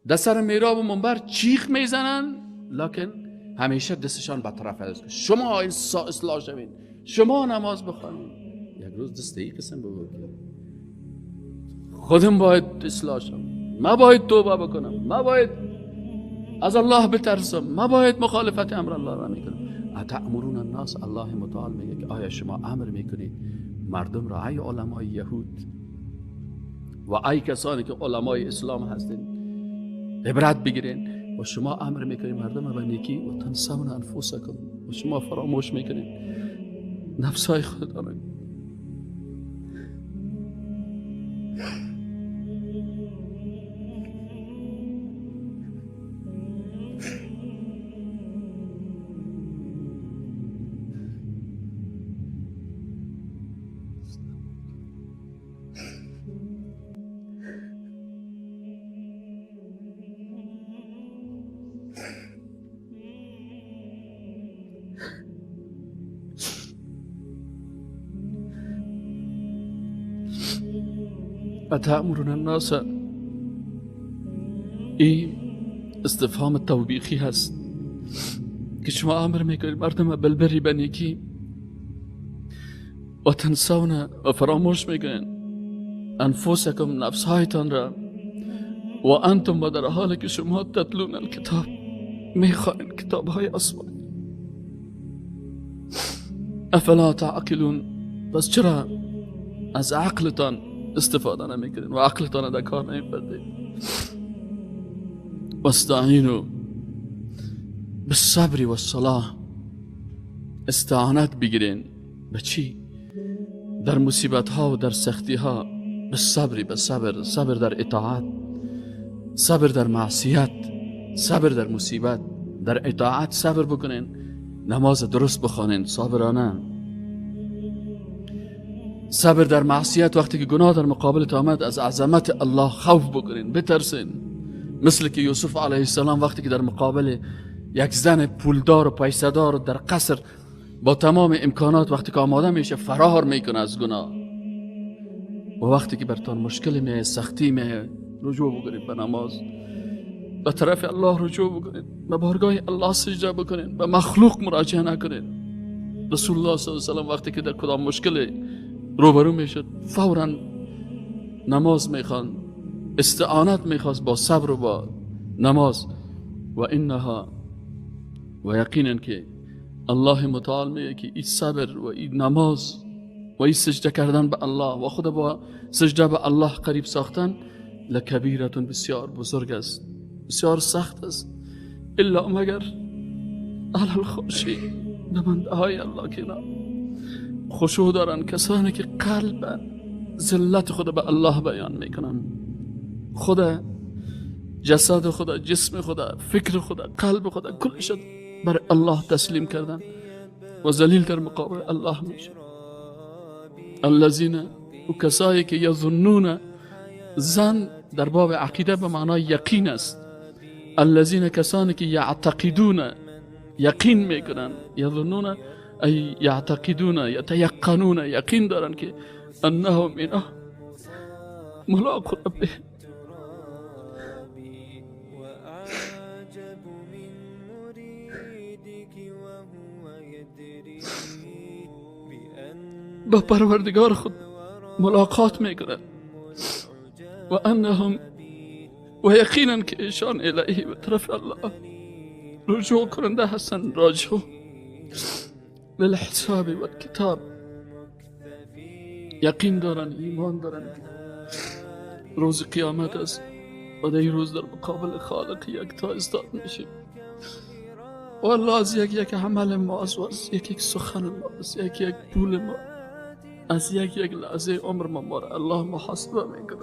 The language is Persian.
در سر میراب و منبر چیخ میزنن، لکن همیشه دستشان به طرف است. شما اصلاح شوین، شما نماز بخوانید. یک روز دست ای قسم بگو خودم باید اصلاح شم، ما باید توبه بکنم، ما باید از الله بترسم، ما باید مخالفت امر الله را میکنم. اتأمرون الناس، الله متعال میگه که آیا شما امر میکنید مردم را، ای علمای یهود و ای کسانی که علمای اسلام هستین، عبرت بگیرین، و شما امر میکنید مردم به نیکی، و تنسون انفسکم، و شما فراموش میکنید نفسای خودتان. اتأمرون الناس، این استفهام توبیخی هست که شما امر میکنید مردم بالبری به نیکی، و تنسون، و فراموش میکنید انفسکم، نفسهایتان را، و انتم، و در حالی که شما تتلون الکتاب، میخوانید کتاب های آسمانی. افلا تعقلون، پس چرا از عقلتان استفاده نمیکنین و عقلتان در کار نمیبردید؟ واستعینوا بالصبر والصلاة، استعانت بگیرین به چی؟ در مصیبت ها و در سختی ها، به صبر، به صبر، صبر در اطاعت، صبر در معصیت، صبر در مصیبت، در اطاعت صبر بکنین، نماز درست بخوانین صابرانه، صبر در معصیت، وقتی که گناه در مقابلت آمد از عظمت الله خوف بکنین، بترسین، مثل که یوسف علیه السلام وقتی که در مقابل یک زن پولدار و پیسه‌دار و در قصر با تمام امکانات وقتی که آماده میشه فرار میکنه از گناه، و وقتی که برتان مشکل میه، سختی میه، رجوع بکنید به نماز، به طرف الله رجوع بکنید، به بارگاه الله سجده بکنید، به مخلوق مراجعه نکنید. رسول الله صلی الله علیه و سلم وقتی که در کدام مشکل روبرو میشد فورا نماز میخوان، استعانت میخواست با صبر و با نماز. و انها، و یقینا که الله متعال میگه که این صبر و این نماز و این سجده کردن به الله و خود با سجده به الله قریب ساختن، لکبیرتون، بسیار بزرگ است، بسیار سخت است، الا مگر علی الخاشعین، به بنده های الله که خشوع دارن، کسانی که قلب ذلت خود به الله بیان میکنن، خود جسد خود، جسم خود، فکر خود، قلب خود، کلش بر الله تسلیم کردن و ذلیل در مقابل الله میشه. الذین، و کسایی که یظنون، ظن در باب عقیده به معنای یقین است، الذین کسانی که یعتقدون، یقین میکنن، یظنون ای یعتقدون، یتیقنون، یقین دارن که انهم اینا ملاق ربهم، با پروردگار خود ملاقات میکنن، و انهم، و یقینا که ایشان الیه، به طرف الله رجوع کننده هستن، راجعون للحساب والکتاب، یقین دارن، ایمان دارن روز قیامت است و در این روز در مقابل خالق یکتا استاد میشیم. و الله از یک یک عمل ما است، و از یک یک سخن ما، از یک یک پول ما، از یک یک لحظه عمر ما را الله محاسبه میکنه.